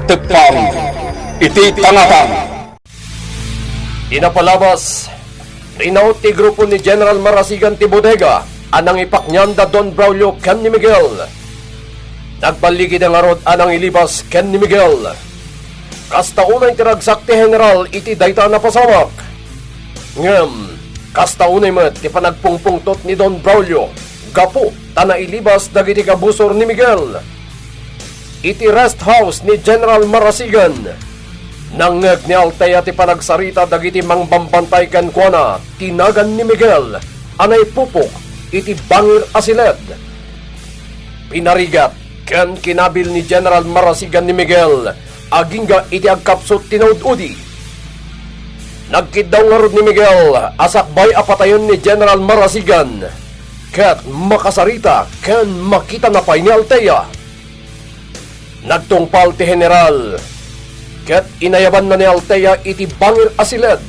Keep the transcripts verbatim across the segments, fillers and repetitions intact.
Teppang iti tangatang. Inapalabas, rinaut ti grupo ni General Marasigan ti bodega a nangipaknian da Don Braulio ken ni Miguel. Nagballigida ngarud a nangilibas ken ni Miguel. Kasta unay ti ragsak ti General iti dayta a napasamak. Ngem, kasta unay met ti panagpungpungtot ni Don Braulio gapu ta nailibas dagiti kabusor ni Miguel. Iti rest house ni General Marasigan, nangngeg ni Altea ti panagsarita dagiti mangbambantay kenkuana ti nagan ni Miguel a naipupok iti bangir a siled. Pinarigat ken kinabil ni General Marasigan ni Miguel agingga iti agkapsut ti naud-udi. Nagkiddaw ngarud ni Miguel a sakbay a patayen ni General Marasigan ket makasarita ken makitana pay ni Altea. Nagtungpal ti General ket inayabanna ni Altea iti bangir a siled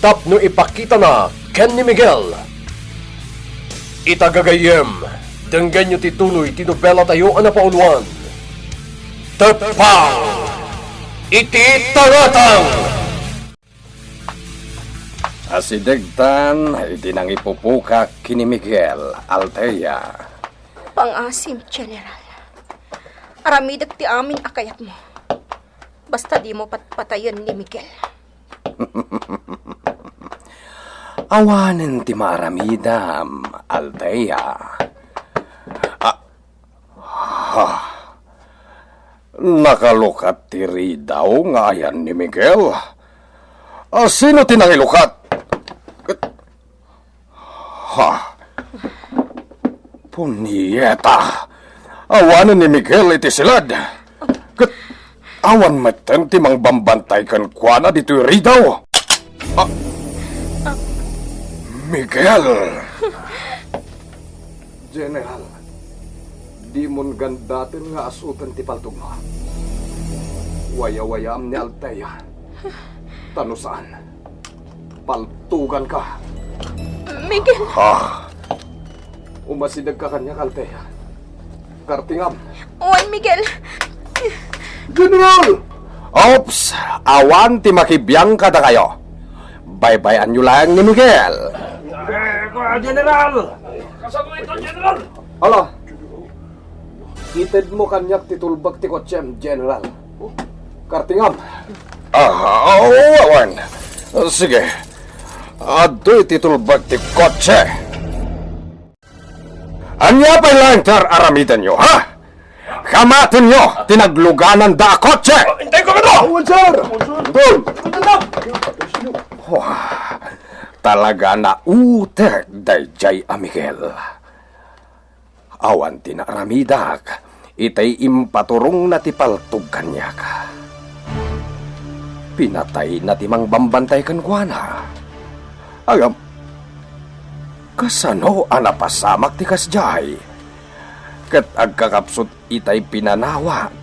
tapno ipakitana ken ni Miguel. Ita gagayyem, denggenyo ti tuloy ti nobelatayo a napauluan, Teppang iti Tangatang! Asidegtan iti nangipupokak ken ni Miguel, Altea. Pangasim, General. Aramidek ti amin a kayatmo. Basta dimo patpatayen ni Miguel. Awanen ti maaramidam, Altea. Ah, ha. Nakalukat ti ridaw nga ayan ni Miguel. Ah, sino ti nangilukat? Ha? Punyeta! Awanen ni Miguel iti siled. Ket awan metten ti mangbambantay kenkuana ditoy ridaw. Ah, Miguel! General, dimon gandaten nga asuten ti paltogmo. Wayawayaam ni Altea. Ta no saan, paltuganka. Miguel! Ah! Umasidegka kaniak, Altea. Kartingam. Wen, Miguel! General! Ops! Awan ti makibiang kadakayo. Baybay-anyo laeng ni Miguel. Eh, General! Kasano ito, General? Ala, itedmo kaniak ti tulbek ti kotsem, General. Kartingam. Ah, oo, awan. Sige. Adtoy ti tulbek ti kotse. Ania pay laeng ti ar-aramidenyo, ha? Kamatenyo ti naglugananda a kotse! Intay ko kano! Awan, sir! Doon! Wah, talaga nautek daydiay a Miguel. Awan ti naaramidak itay impaturongna ti paltog kaniak. Pinatayna ti mangbambantay kenkuana. Agam, kasano a napasamak ti kasdiay? Ket agkakapsut itay pinanawak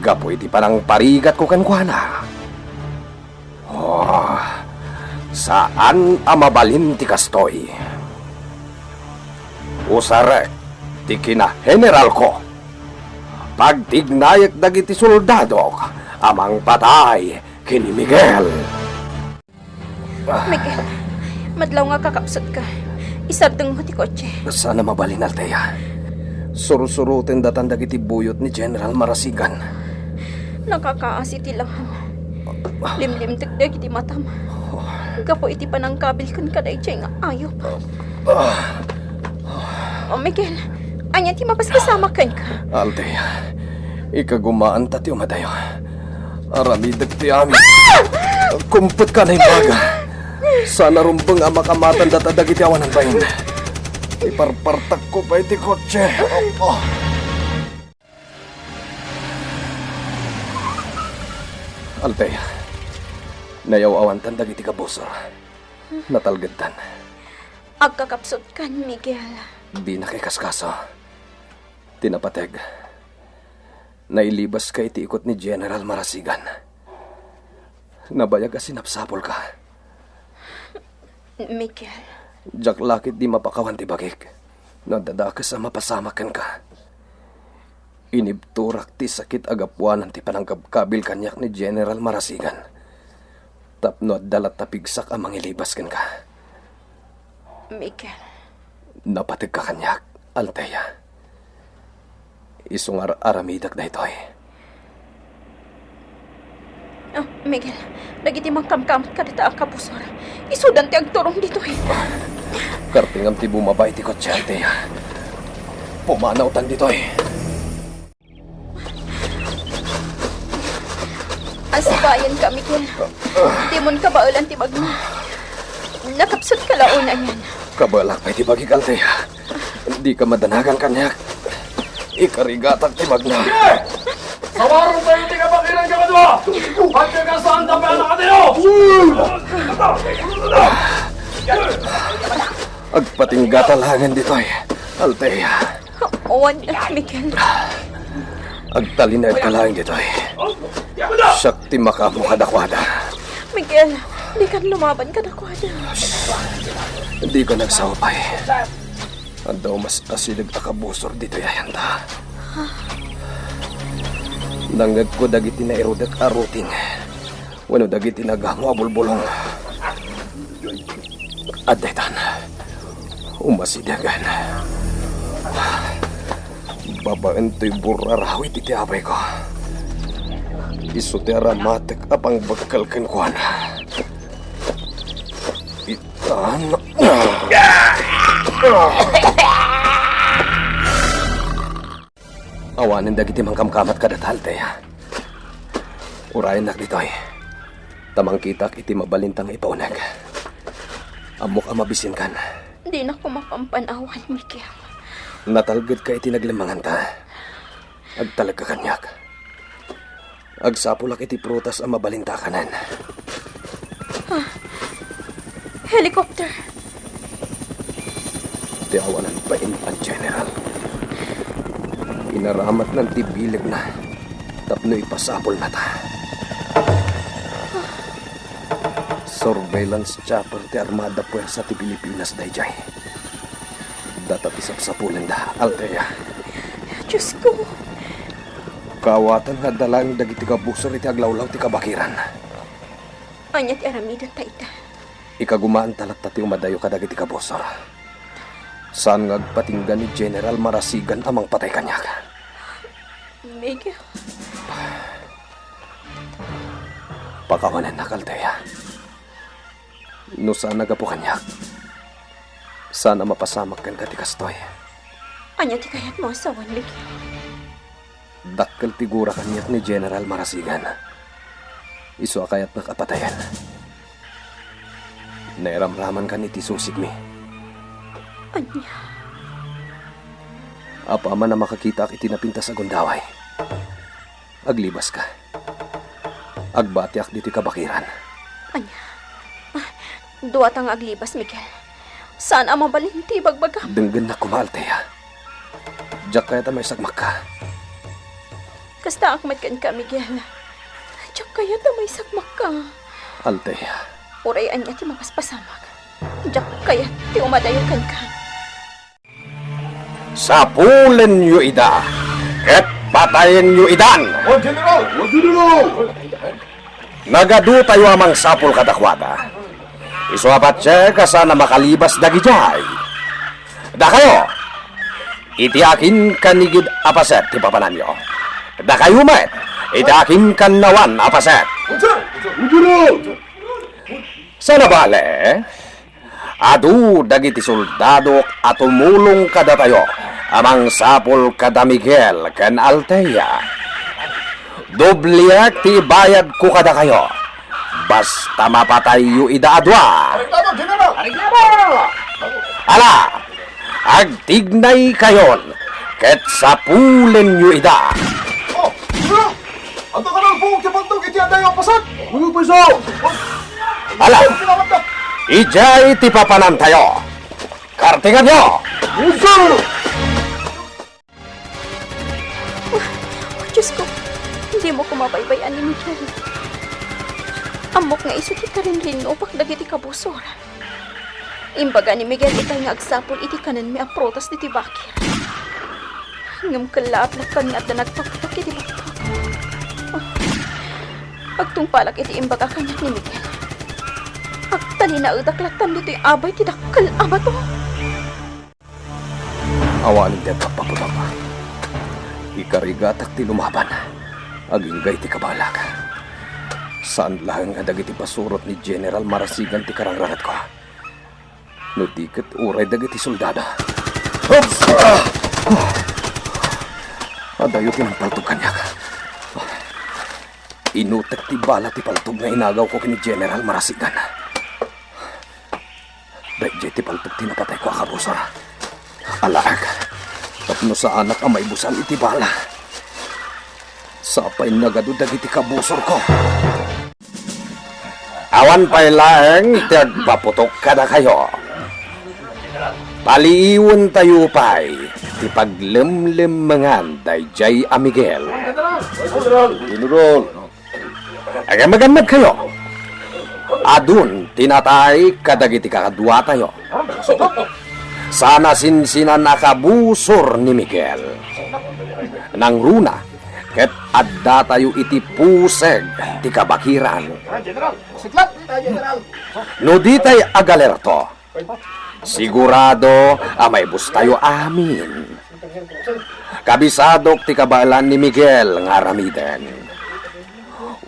gapu iti panangparigatko kenkuana. Oh, saan a mabalin ti kastoy. Usarek ti kinaheneralko. Pagtignayek dagiti soldadok a mangpatay ken ni Miguel. Miguel, madlaw nga kakapsutka. Isardengmo ti kotse. Saan a mabalin, Altea. Sursuroten datan dagiti buyot ni General Marasigan. Nakakaasi ti langam. Limlimtek dagiti matam. Gapu iti panangkabil kenka daydiay nga ayup. Oh, Miguel, ania ti mapaspasamak kenka? Altea, ikagumaanta ti umadayo. Aramidek ti amin. Ah! Kumpetka a naimbag. Saan a rumbeng a makamatan data dagiti awanan bain. Iparpartakko pay ti kotse. Oh. Altea, nayaw-awantan dagiti kabusor. Natalgedtan. Agkakapsutkan, Miguel. Dinak ikaskaso. Ti napateg, nailibaska iti ikot ni General Marasigan. Nabayag a sinapsapulka. Miguel. Diak la ketdi mapakawan ti bagik no adda dakes a mapasamak kenka. Inibturak ti sakit a gapuanan ti panangkabkabil kaniak ni General Marasigan. Tapno adda latta pigsak a mangilibas kenka. Miguel. Napategka kaniak, Althea. Isu nga ar-aramidek daytoy. Ah, Miguel, dagiti mangkamkamat kadata a kabusor, isudan ti agturong ditoy. Kartingam ti bumaba iti kotse, Althea. Pumanawtan ditoy. Asibayanka, Miguel. Dimonka baelan ti bagna. Nakapsutka la unay. Kabaelak pay ti bagik, Althea. Dika madanagan kaniak. Ikarigatak ti bagna. Sawarantayo ti kabakiran kadua. Agkakasaanta pay a nakatayo. Agpatinggata laengen ditoy, Althea. Wen, Miguel. Agtalinaedka laeng ditoy. Siak ti makaammo kadakuada. Miguel, dikan lumaban kadakuada. Dika nagsao pay. Adda umas-asideg a kabusor ditoy ayanta. Nangngegko dagiti nairudek a ruting wenno dagiti nagamo a bulbulong. Adda itan. Umasidegen. Babaen toy burrarawit iti abayko. Isu ti aramatek a pangbekkel kenkuana. Itan. Awanen dagiti mangkamkamat kadata, Althea. Urayennak ditoy, ta mangkitak iti mabalinta nga ipauneg. Ammok a mabisinkan. Dinak mapanpanawan, Miguel. Natalgedka iti naglemmenganta. Agtalekka kaniak. Agsapulak iti prutas a mabalinta a kanen. Ah, helicopter. Ti awanan bain a General. Inaramatnan ti bilegna tapno ipasapulnata. Surveillance chopper ti Armada Puersa ti Pilipinas daydiay. Data ti sapsapulenda, Althea. Diosko! Kaawatan nga adda laeng dagiti kabusor iti aglawlaw ti kabakiran. Ania ti aramidenta ita? Ikagumaanta latta ti umadayo kadagiti kabusor. Saan nga agpatingga ni General Marasigan a mangpatay kaniak. Miguel. Pakawanennak, Althea. No saan a gapu kaniak, saan a mapasamak kenka ti kastoy. Ania ti kayatmo a sawen, Miguel? Dakkel ti gura kaniak ni General Marasigan. Isu a kayatnak a patayen. Nairamramankan iti susigmi. Ania? Apaman a makakitaak iti napintas a gundaway, aglibaska. Agbatiak ditoy kabakiran. Ania? Ah, duata nga aglibas, Miguel. Saan a mabalin ti ibagbagam. Denggennak koma, Althea. Diak kayat a maisagmakka. Kastaak met kenka, Miguel. Diak kayat a maisagmakka. Althea. Uray ania ti mapaspasamak, diak kayat ti umadayo kenka. Sapulenyo ida, ket patayenyo idan. O, General! O, General! Nagadutayo a mangsapul kadakuada. Isu a patse kasano makalibas dagidiay. Dakayo, iti akin kanigid a paset ti papananyo. Dakayo met, iti akin kannawan a paset. General! Sana bale, adu dagiti soldadok a tumulong kadatayo a mangsapul kada Miguel ken Althea. Dobliek ti ibayadko kadakayo, basta mapatayyo ida a dua. Arigado, General! Arigado! Ala, agtignaykayon ket sapulenyo ida. Oh, General! Adda ka nalpuok ti bantog iti adayo a paset! Ano pa iso? Ala, idiay ti papanantayo. Kartinganyo! Yes, sir! Oh, Diosko, dimo ko mabaybay-an ni Miguel. Ammok nga isu ti karinrinnupak dagiti kabusor. Imbaga ni Miguel itay nga agsapul iti kanenmi a prutas ditoy bakir. Ngem kellaat lattan nga adda nagpaputok iti bakpak. Oh. Agtungpalak iti imbag a kaniak ni Miguel. Agtalinaedak lattan ditoy abay ti dakkel a bato. Awanen ti agpappaputok. Ikarigatak ti lumaban agingga iti kabaelak. Saan laeng a dagiti pasurot ni General Marasigan ti karangrangetko. No di ket uray dagiti soldado. Oops! Ah! Adayo ti nangpaltog kaniak. Inutek ti bala ti paltog nga inagawko ken ni General Marasigan. Daydiay ti paltog ti napatayko a kabusor. Alaek, tapno saanak a maibusan iti bala. Sapay nagadu dagiti kabusorko. Awan pay laeng ti agpaputok kadakayo. Paliiwentayo pay ti paglemlemmengan daydiay a Miguel. General! Agemmagemmegkayo. Adun ti natay kadagiti kakaduatayo. Saan a sinsinan a kabusor ni Miguel. Nangruna ket addatayo iti puseg ti kabakiran. No ditay agalerto, sigurado a maibustayo amin. Kabisadok ti kabaelan ni Miguel nga aramiden.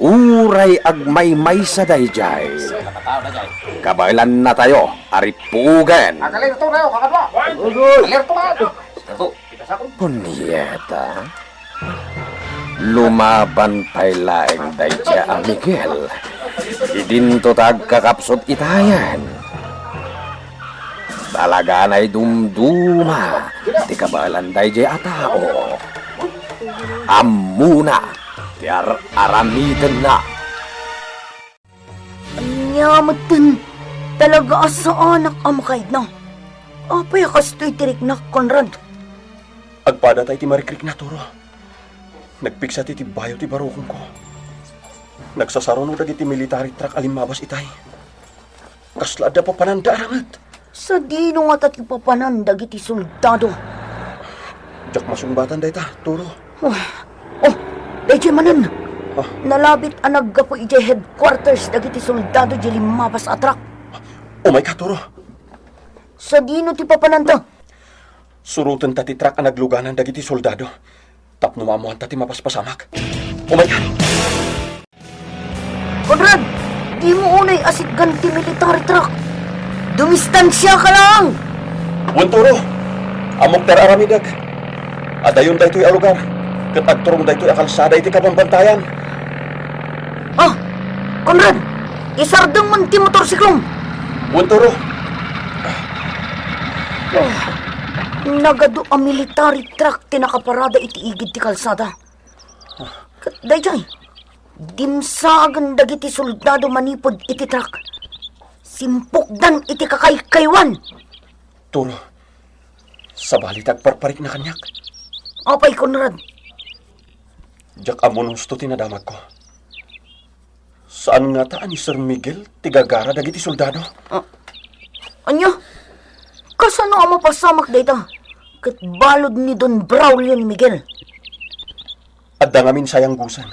Uray agmaymaysa daydiay, kabaelannatayo a rippugen. Punyeta. Lumaban pay laeng daydiay a Miguel. Idinto ta agkakapsut itayen. Talaganay dumduma ti kabaelan daydiay a tao. Ammona ti ar-aramidenna. Ania metten, talaga a saanak a makaidna. Apay a kastoy ti riknak, Conrad? Agpada tay ti marikrikna, Turo. Nagpiksa ti tibbayo ti barukongko. Nagsasaruno dagiti military truck a limmabas itay. Kasla adda papananda a ranget. Sadino ngata ti papanan dagiti soldado? Diak masungbatan dayta, Turo. Oh, oh, daydiay manen. Ah. Nalabit a naggapu idiay headquarters dagiti soldado diay limmabas a truck. Umayka, Turo. Sadino ti papananta? Surotenta ti truck a nagluganan dagiti soldado tapno maammoanta ti mapaspasamak. Umayka! Conrad, dimo unay asitgan ti military truck. Dumistansiaka laeng. Wen, Turo, ammok ti ar-aramidek. Adayon daytoy a lugar, ket agturong daytoy a kalsada iti kabambantayan. Ah, Conrad, isardengmon ti motorsiklom. Wen, Turo. Oh, nagadu a military truck ti nakaparada iti igid ti kalsada. Ket daydiay, dimsagen dagiti soldado manipud iti truck. Simpukdan iti kakaykaywan. Turo, sabali ti agparparikna kaniak. Apay, Conrad? Diak ammo no husto ti nadamagko. Saan ngata a ni Sir Miguel ti gagara dagiti soldado? Ah, ania? Kasano a mapasamak dayta ket balud ni Don Braulio ni Miguel? Adda ngamin sayanggosen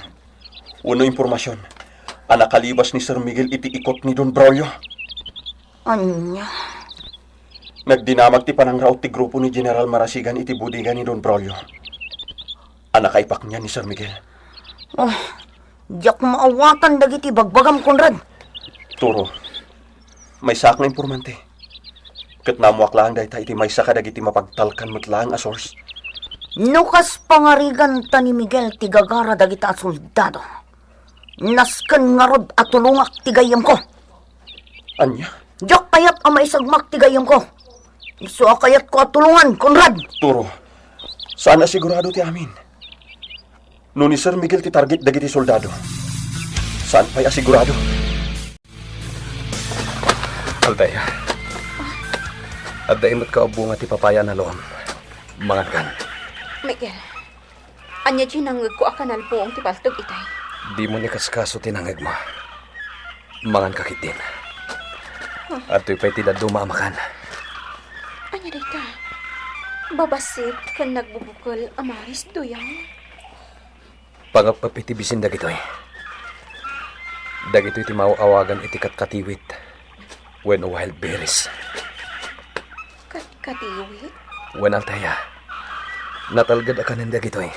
wenno impormasion a nakalibas ni Sir Miguel iti ikot ni Don Braulio. Ania? Nagdinamag ti panangraot ti grupo ni General Marasigan iti bodega ni Don Braulio a nakaipaknian ni Sir Miguel. Oh, diak maawatan dagiti bagbagam, Conrad. Turo, maysaak nga informante. Ket naammoak laeng dayta iti maysa kadagiti mapagtalkan met laeng a source. No kas pangariganta ni Miguel ti gagara dagita a soldado, nasken ngarud a tulongak ti gayyemko. Ania? Diak kayat a maisagmak ti gayyemko. Isu a kayatko a tulongan, Conrad. Turo, saan a sigurado ti amin. No ni Sir Miguel ti target dagiti soldado, saan pay a sigurado? Althea, adda met kaubonga ti papaya a nalum. Mangankan. Miguel, ania ti nangngegko a kanalpuong ti paltog itay? Dimo ikaskaso ti nangngegmo. Manganka ketdin. Adtoy pay ti dadduma a makan. Ania dayta? Babassit ken nagbubukel a maris, Duyang. Pangep-ep iti bisin dagitoy. Dagitoy ti maaw-awagan iti katkatiwit wenno wild berries. Katkatiwit? Wen, Althea, natalged a kanen dagitoy.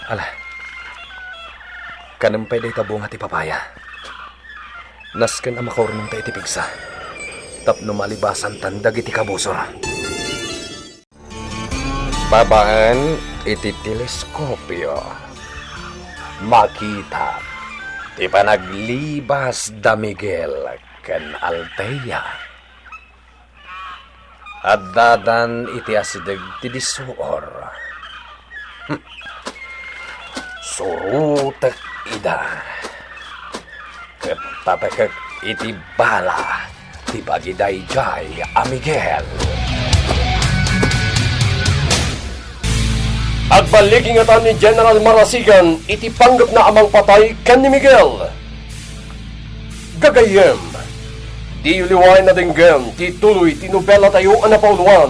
Ala, kanem pay dayta bunga ti papaya. Nasken a makaurnongta iti pigsa tapno malibasantan dagiti kabusor. Babaen iti teleskopio, makita ti panaglibas da Miguel ken Althea. Addadan iti asideg ti disuor. Surotek ida ket tatekek iti bala ti bagi daydiay a Miguel. Agballigi ngata ni General Marasigan iti panggepna a mangpatay ken ni Miguel. Gagayyem, diyo liwaen a denggen ti tuloy ti nobelatayo a napauluan,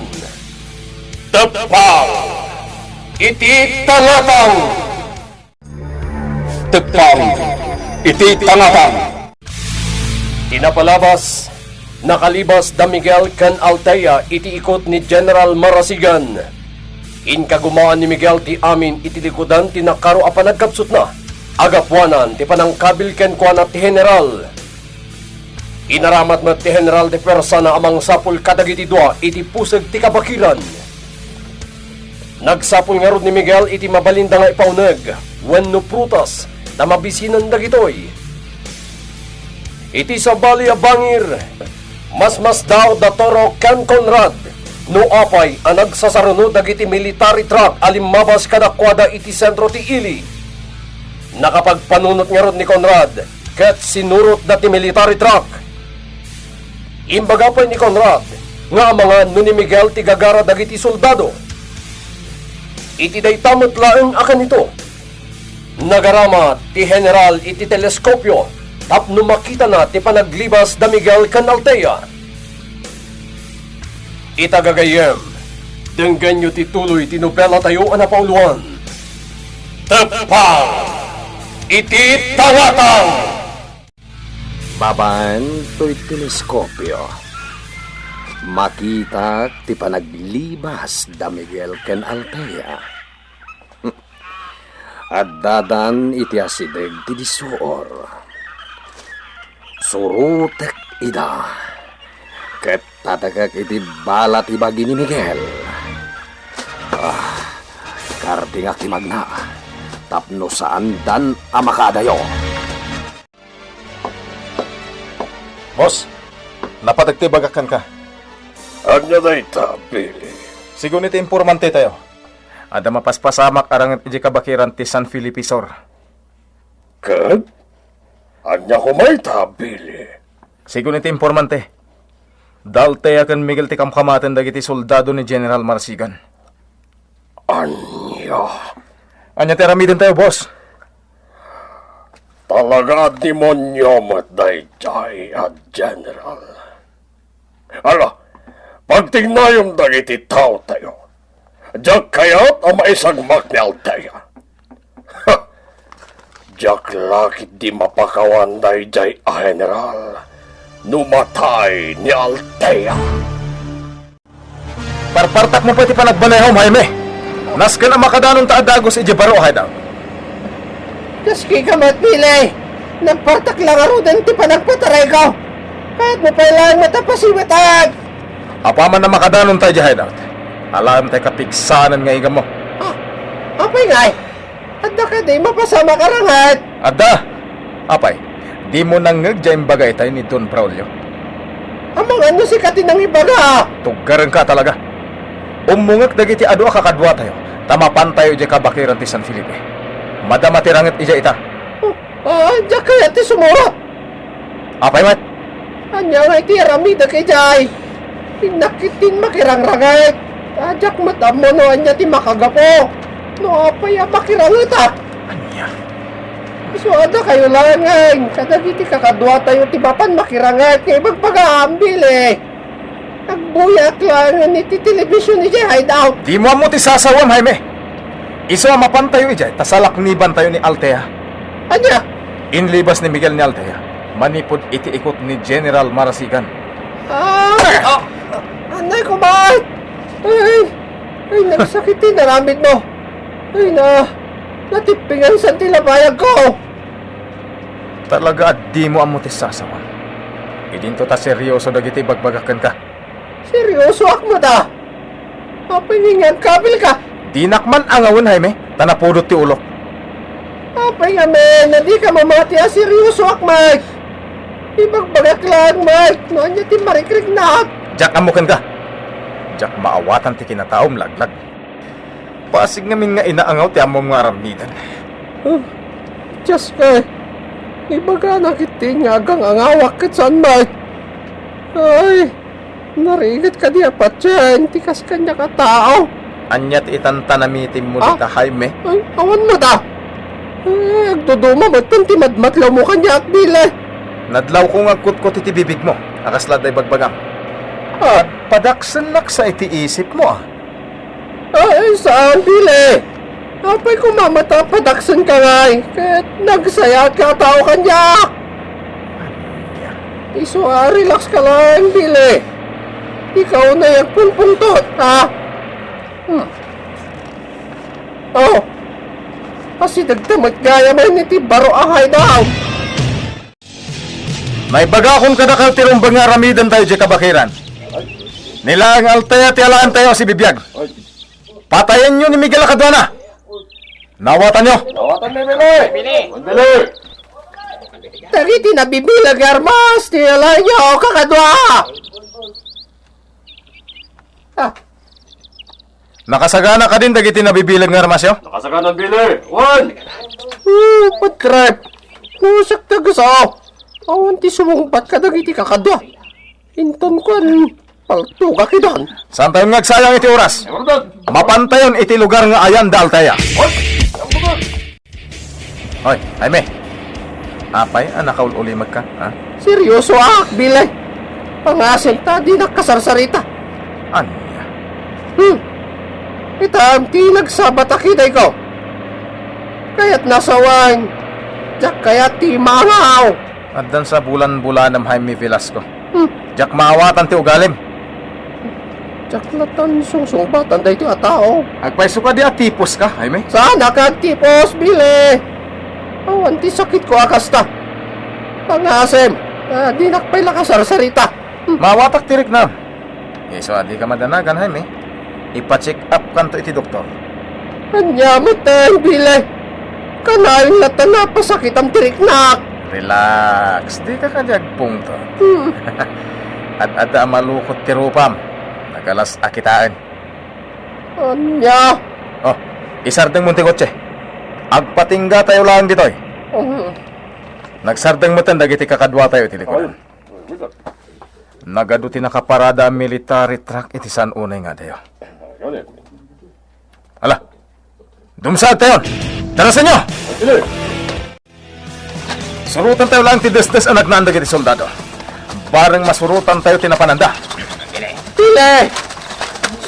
Teppang iti Tangatang! Teppang iti Tangatang! Ti napalabas, nakalibas da Miguel ken Althea iti ikot ni General Marasigan. Inkagumaan ni Miguel ti amin iti likudan ti nakaro a panagkapsutna. Agapuanan ti panangkabil kenkuana ti General. Inaramat met ti General ti puersana a mangsapul kadagiti dua iti puseg ti kabakiran. Nagsapul ngarud ni Miguel iti mabalinda nga ipauneg wenno prutas ta mabisinen dagitoy. Iti sabali a bangir, masmasdaaw da Toro ken Conrad no apay a nagsasaruno dagiti military truck a limmabas kadakuada iti sentro ti ili. Nakapagpanunot ngarud ni Conrad ket sinurotda ti military truck. Imbaga pay ni Conrad nga amangan no ni Miguel ti gagara dagiti soldado. Iti dayta met laeng a kanito, nagarama ti General iti teleskopio tapno makitana ti panaglibas da Miguel ken Althea. Ita, gagayyem, denggenyo ti tuloy ti nobelatayo a napauluan, Teppang iti Tangatang! Babaen toy teleskopio, makitak ti panaglibas da Miguel ken Althea. Addadan iti asideg ti disuor. Surotek ida ket tatekek iti bala ti bagi ni Miguel. Ah, kardingak ti magna tapno saandan a makaadayo. Boss, napatek ti ibagak kenka. Ania dayta, Billy? Sigun iti informante tayo, adda mapaspasamak a ranget idiay kabakiran ti San Felipe Sur. Ket? Ania koma ita, Billy? Sigun iti informante, da Althea ken Miguel ti kamkamaten dagiti soldado ni General Marsigan. Ania? Ania ti aramiden tayo, boss? Talaga a demonio met daydiay a general. Ala, pagtingnayon dagiti tao tayo. Diak kayat a maisagmak ni Althea. Ha! Diak la ketdi mapakawan daydiay a general no matay ni Althea. Parpartakmo pay ti panagbalehom, Jaime. Nasken a makadanonta a dagus idiay baro a hideout. Kas kika met, Billy. Nagpartak la ngaruden ti panagpatarayko. Kayatmo pay laeng met a pasiwetan. Apaman a makadanonta idiay hideout, alaem tay kapigsanan nga igammo. Ah, apay ngay? Adda kadi mapasamak a ranget? Adda! Apay, dimo nangngeg diay imbaga itay ni Don Braulio? Amangan no sika ti nangibaga! Tuggarenka talaga. Ummongek dagiti adu a kakaduatayo, ta mapantayo idiay kabakiran ti San Felipe. Madama ti ranget idiay ita. Oh, ah, diak kayat ti sumurot! Apay met? Ania ngay ti aramidek idiay? Innak ketdin makirangranget. Ta diak met ammo no ania ti makagapu. No apay a makirangetak? Ania? Isu a dakayo laengen kadagiti kakaduatayo ti mapan makiranget nga ibagbagaam, Billy. Nag- Buyak laeng iti television idiay hideout. Dimo ammo ti sasawam, Jaime. Isu a mapantayo idiay, ta salaknibantayo ni Althea. Ania? Inlibas ni Miguel ni Althea manipud iti ikut ni General Marasigan. Ah! Ah! Anay ko, Mike! Ay, ay, nagsakit ti inaramidmo. Ay, na, natippingan san ti labayagko. Talaga a dimo ammo ti sasawam. Idinto ta serioso dagiti ibagbagak kenka. Seriosoak met a. Apay nga agkabilka? Dinak man angawen, Jaime, ta napudot ti ulok. Apay ngamin a dika mamati a seriosoak, Mike? Ibagbagak laeng, Mike, no ania ti marikriknak. Diak ammo kenka. Diak maawatan ti kinataom, laglag. Basig ngamin nga inaangaw ti ammom nga aramiden. Ah, Diyos ko, ibagana ketdin nga agang-angawak ket saan, Mike? Ay, narigat kadi a patien ti kas kaniak a tao. Ania ti itantanamitimmo Ah? dita, Jaime? Ay, awan met a. Eh, agduduma metten ti madmatlawmo kaniak, Billy. Nadlawko nga agkutkot iti bibigmo, a kasla adda ibagbagam. Ah? Padaksennak sa iti isipmo, a. Ay, saan, Billy? Apay koma met a padaksenka ngay, ket nagsayaatka a tao kaniak. Isu a relax ka laeng, Billy. Ikaw nay agpungpungtot, ha? Hmm. Oh, asidegta met gayamen iti baro a hideout. Naibagakon kadakayo ti rumbeng nga aramidentayo idiay kabakiran. Ni laeng Althea ti alaentayo a sibibiag. Patayenyo ni Miguel a kaduana. Nawatanyo. Nawatan ni Billy. Billy. Dagiti nabibileg nga armas ti alaenyo, kakadua. Ah. Nakasagana kadin dagiti nabibileg nga armasyo? Nakasagana, Billy. Wen. Oh, patrep. Pusak ta gusto. Awan ti sumungbat kadagiti kakadua. Inton kuan, paltogak idan. Saantayon nga agsayang iti oras. Mapantayon iti lugar nga ayan da Althea. Hoy, Jaime. Apay a nakaul-ulimegka, ha? Seriosoak, Billy. Pangasem ta dinak kasarsarita. Ania? Hmm. Itam ti nagsabat a kidayko. Kayatna sawen, diak kayat ti maangaw. Addan sa bulan-bulanem, Jaime Velasco. Hmm. Diak maawatan ti ugalim. Diak latta sungsungbatan daytoy a tao. Agpayso kadi a tipos ka, Jaime? Saan a ka agtipos, Billy? Awan ti sakitko a kasta. Pangasem, ah, dinak pay la kasarsarita. Hmm. Maawatak ti riknam. Isu a dika madanagan, Jaime. Ipa-check up kanto iti doktor. Ania met, Billy? Kanayon latta napasakitam ti riknak. Relax, dika kadi agpungtot. Hmm. Ad-adda a malukot ti rupam. Nagalas a kitaen. Ania? Oh, isardengmo ti kotse. Agpatinggatayo laeng ditoy. Hmm. Nagsardeng metten dagiti kakaduatayo iti likudan. Nagadu ti nakaparada a military truck iti saan unay nga adayo. Ala, dumsaagtayon! Darasenyo! Surotantayo laeng ti desdes a nagnaan dagiti soldado. Bareng masurotantayo ti napananda. Pile!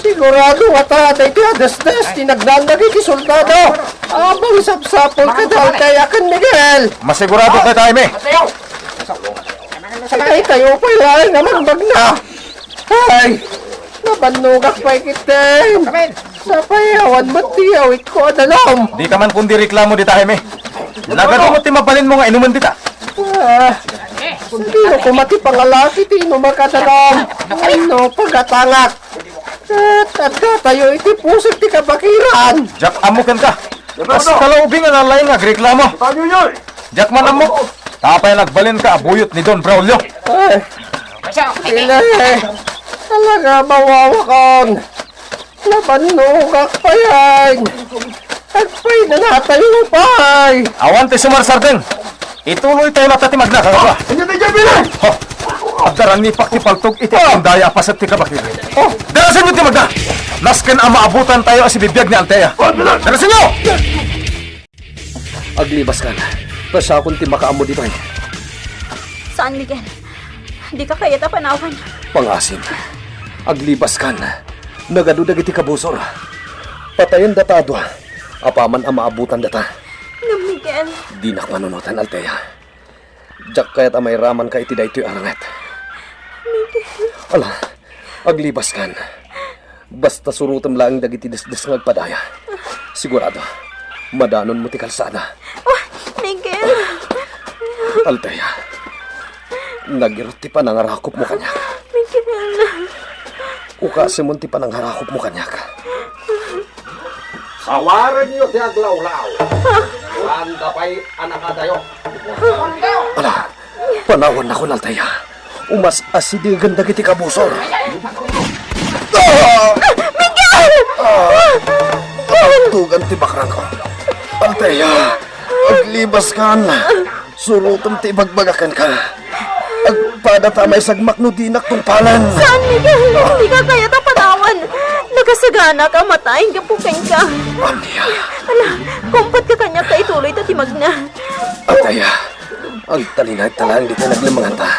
Sigurado ngata daytoy a desdes ti nagnaan dagiti soldado. Apay sapsapul kada Althea ken Miguel. Masigurado tayo, Jaime. Ay, kayo pay laeng a magbagna. Ay, nabannogak pay ketdin. Sapay awan met ti awitko a danum. Dika man kundi reklamo dita, Jaime. Nagadu met ti mabalinmo nga inumen dita. Ah, sino koma ti pangalaki ti inumak a danum? Ano, pagatangak. Ket addatayo iti pusot ti kabakiran. Diak ammo kenka. Kas kalaubing a nalaing nga agreklamo. Diak man ammo. Apay nagbalinka a buyot ni Don Braulio? Ay, Pile, talaga mawawakon. Nabannogak payen. Agpayna natayo pay. Awan ti sumarsardeng. Ituloy tayo latta ti magna, kakabua. Ania ti Jaime? Ho! Agdaranipak ti paltog iti Ah! agundaya a paset ti kabakiran. Oh! Darasenyo ti magna! Nasken a maabutan tayo a sibibiag ni Althea. Oh, dara! Darasenyo! Aglibaskan. Pasakon ti makaammo ditoy. Saan, Miguel. Dika kayat a panawan. Pangasim. Aglibaskan. Nagadu dagiti kabusor. Patayendata a dua. Apaman a maabutandata. Ngem, Miguel. Dinak panunotan, Althea. Diak kayat a mairamanka iti daytoy a ranget. Miguel. Ala, aglibaskan. Basta surotem laeng dagiti desdes nga agpadaya. Sigurado, madanonmo ti kalsada. Oh, Miguel! Althea, nagirut ti panangarakupmo kaniak. Miguel! Ukasemon ti panangarakupmo kaniak. Sawarenyo ti aglawlaw. Saan pay a nakadayo. Ala, panawannakon, Althea. Umas-asidegen dagiti kabusor. Ah! Miguel! Ah! Nabantugan ti bakrangko. Althea, aglibaskan. Surotem ti ibagbagak kenka. Agpadata a maisagmak no dinak tungpalen. Saan, Miguel? Dika kayat a panawan. Nakasaganak a matay gapu kenka. Ania? Ala, kumpatka kaniak ta ituloyta ti magna. Althea, agtalinaedta laeng ditoy naglemenganta.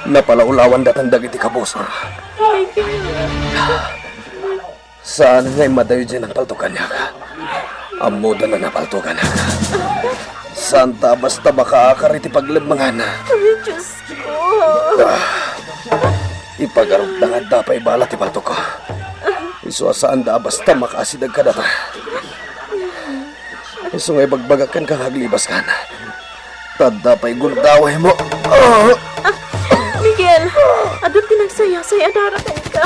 Napalawlawandatan dagiti kabusor. Saan nga immadayo diay nangpaltog kaniak. Ammoda a napaltoganak. Saanta a basta makaakar iti paglemmengan. Ay, Diosko. Ah, ipagarupda nga adda pay bala ti paltogko. Isu a saanda a basta makaasideg kadata. Isu nga ibagbagak kenka nga aglibaskan. Ta adda pay gundawaymo. Ah! Ah, Miguel, adun ti nagsayasay a dara kenka.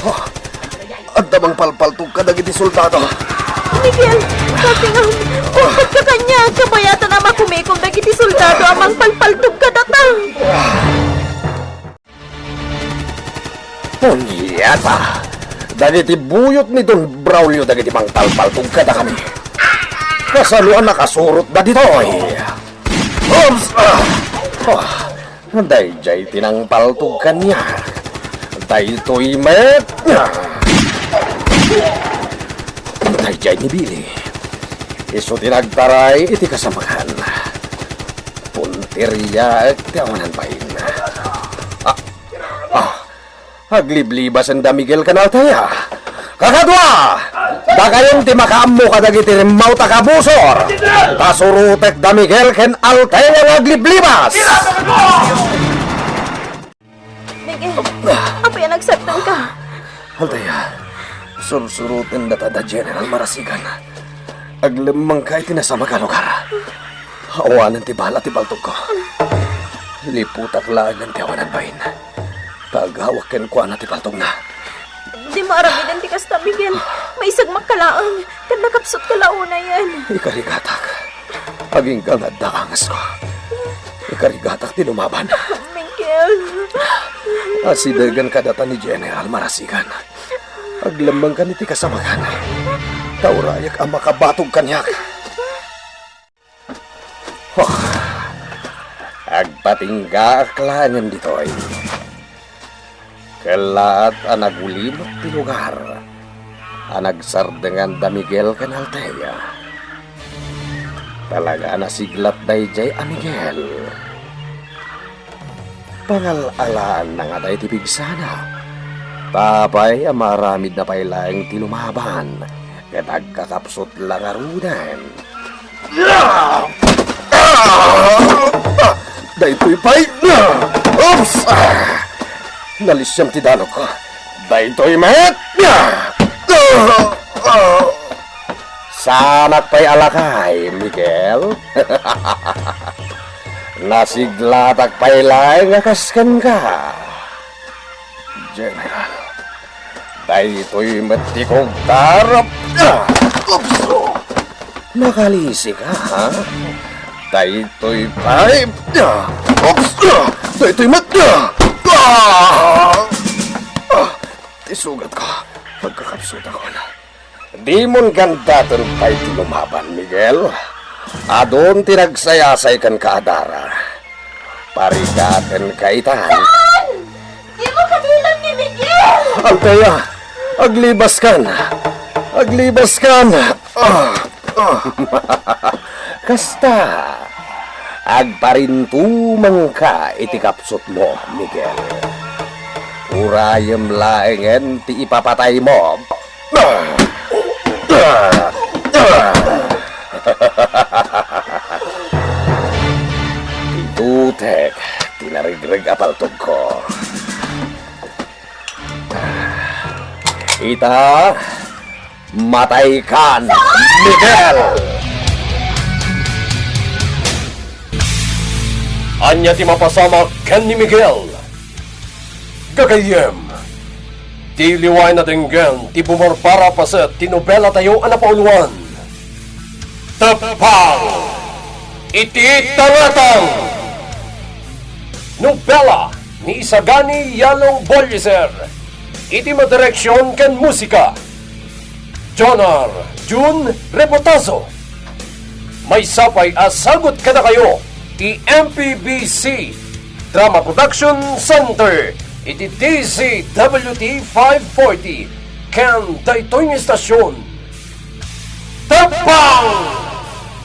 Ah! Adda mangpalpaltog kadagiti soldado. Miguel, kapingan, kumpatka kaniak, kabayatan a makumikom dagiti soldado a mangpalpaltog kadata. Punyeta! Dagiti buyot ni Don Braulio dagiti mangpalpaltog kadakami. Kasano a nakasurotda ditoy? Oops! Ah! Ah! Daydiay ti nangpaltog kaniak. Daytoy met. Ah! Daydiay ni Billy. Isu ti nagtaray iti kasamakan. Punteriaek ti awanan bain. Ah, ah, agliblibasen da Miguel ken Althea. Kakadua! Dakayon ti makaammo kadagiti rimmawta kabusor. Ta surotek da Miguel ken Althea nga agliblibas. Miguel, apay a nagsardengka? Althea, sursurotendata da General Marasigan. Aglemmengka iti nasamak a lugar. Awanen ti bala ti paltogko. Liputak laengen ti awanan bain. Ta agawak kenkuana ti paltogna. Dimo aramiden ti kasta, Miguel. Maisagmakka laeng, ket nakapsutka la unayen. Ikarigatak. Agingga nga adda angesko. Ikarigatak ti lumaban. Miguel. Asidegen kadata ni General Marasigan. Aglemmengkan iti kasamakan. Ta urayek a makabatog kaniak. Huh. Agpatinggaak laengen ditoy. Kellaat a nagulimek ti lugar a nagsardengan da Miguel ken Althea. Talaga a nasiglat daydiay a Miguel. Pangal-alaanna nga daydi pigsana. Apay a maaramidna pay laeng ti lumaban ket agkakapsut la ngaruden. Daytoy pay. Oops! Nalisiam ti danok. Daytoy met. Saanak pay a lakay, Miguel. Nasiglatak pay laeng a kas kenka. General, daytoy met ti kugtar. Ah! Oops! Nakalisika, ha? Daytoy pay. Ah! Oops! Ah! Daytoy met. Ah! Ah! Ah! Ti sugatko, agkakapsutakon. Dimon gandaten pay ti lumaban, Miguel. Adun ti nagsayasay kenka a dara. Parigatenka itan. Saan? Dimo kabilang ni Miguel! Althea, aglibaskan! Aglibaskan! Ah, ah. Kasta, Agparintumengka iti kapsutmo, Miguel. Urayem laengen ti ipapataymo. Itutek ti naregreg a paltogko. Ita, mataykan, Miguel! Ania ti mapasamak ken ni Miguel? Gagayyem, ti liwaen a denggen ti bumarbara a paset ti nobelatayo a napauluan. Teppang iti tangatang! Nobela ni Isagani Yalong Bolliser. Iti madireksion ken musika, Jonar Jun Rebotazo. Maysa pay a sagut kadakayo ti M P B C Drama Production Center iti D Z W T five forty ken daytoy nga istasyon. Teppang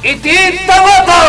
iti tangatang!